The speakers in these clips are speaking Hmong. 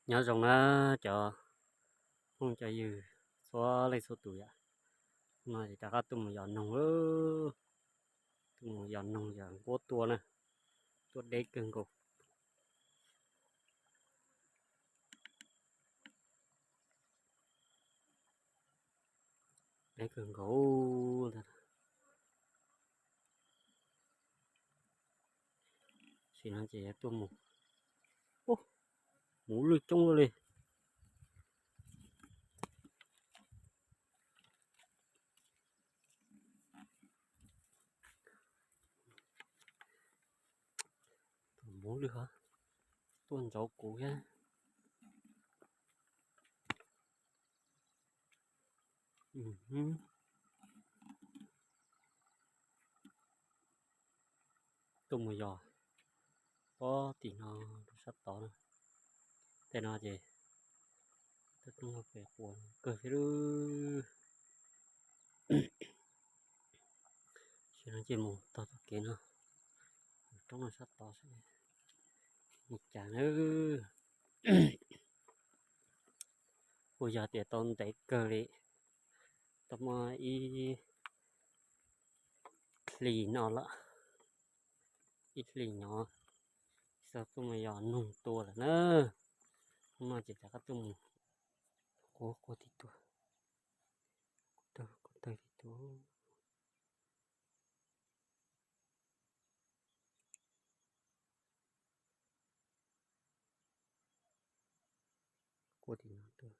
Nyob zoo na cov phooj cov ywg txhua leej txhua tus yom. No ces rov qab tuaj mus yos noog, tuaj mus yos noog yog nquab tua na, tua deb kawg nkaus. Deb kawg nkaus ntag. Sim no ces yuav tuaj mus, muv lwj coob luaj li. Muv lwj tuaj ntsauv kuv thiab. Tuaj mus yos pob tim no rau sab tod na. Tej no ces tej roob no pem quas kawg thiab lub. Sim no ces mus tog tog kev no, roob no sab tod seb li cas na. Kuj yog tias tau ntev kawg li, tau muaj ib hlis no lawm, ib hlis no xav tuaj mus yos noog tua lawm na. Hnub no ces rov qab tuaj mus quaj quaj tim tuaj, quaj tawg quaj tawg tim tuaj. Quaj tim no tuaj.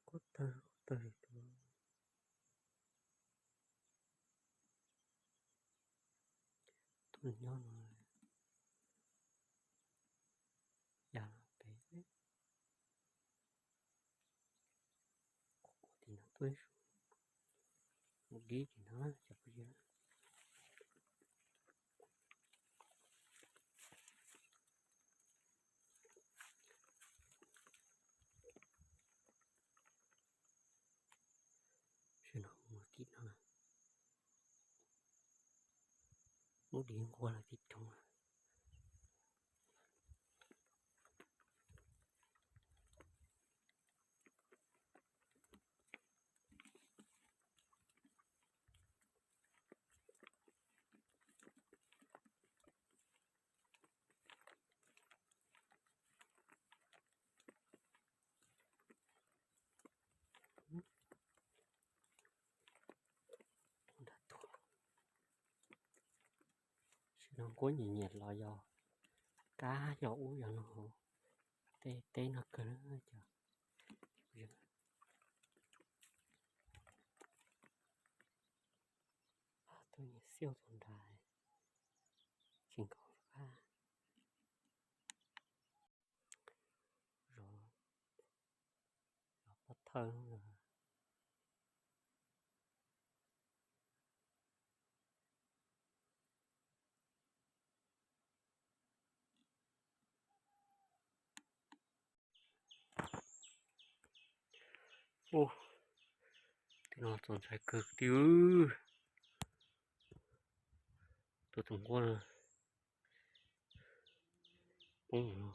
Quaj tawg quaj tawg tim tuaj. Tuaj nyob no, ya no pem, quaj tim no tuaj ib su, mus dib tim no cov phooj ywg. Sim no mus tim no, muab dib nquag los tib roob. Sim no nquab nyiam nyiam los yog kab yog ub yog no, tej teb no kawg na cov. Tuaj nyiam xiauj tus nrad, tsis nkaus qab. Zov, zov pob thawj. Ub, tej no txaus ntshai kawg tiag. Tua tus nquab no poob no.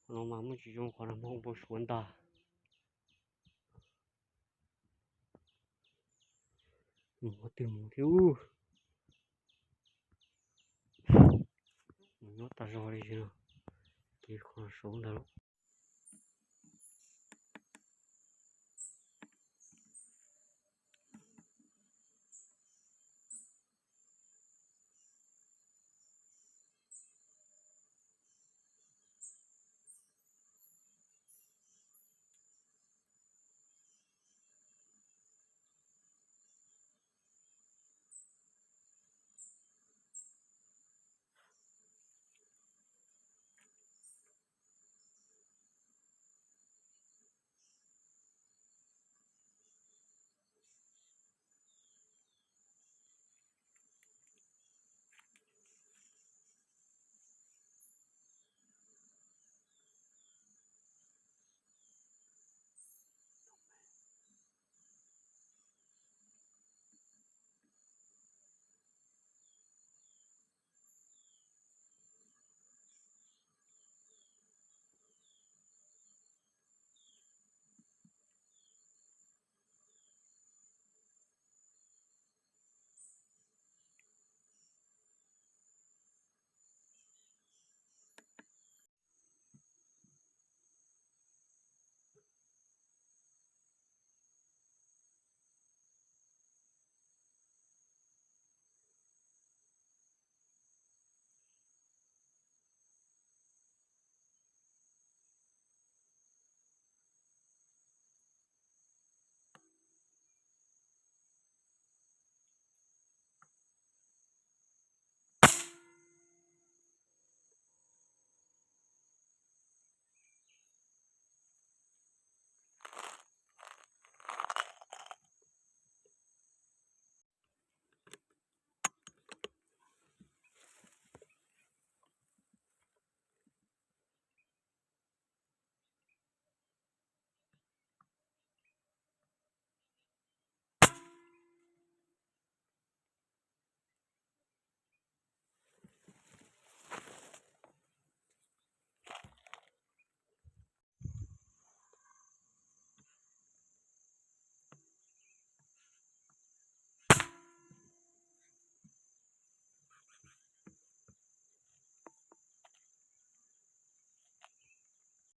Qhov no mas muaj tsis zoo qhov no mas npau suav ntag. Mus qhov twg mus thiab ub. Mus nyob tas zog li no, ces qhov saud ntag.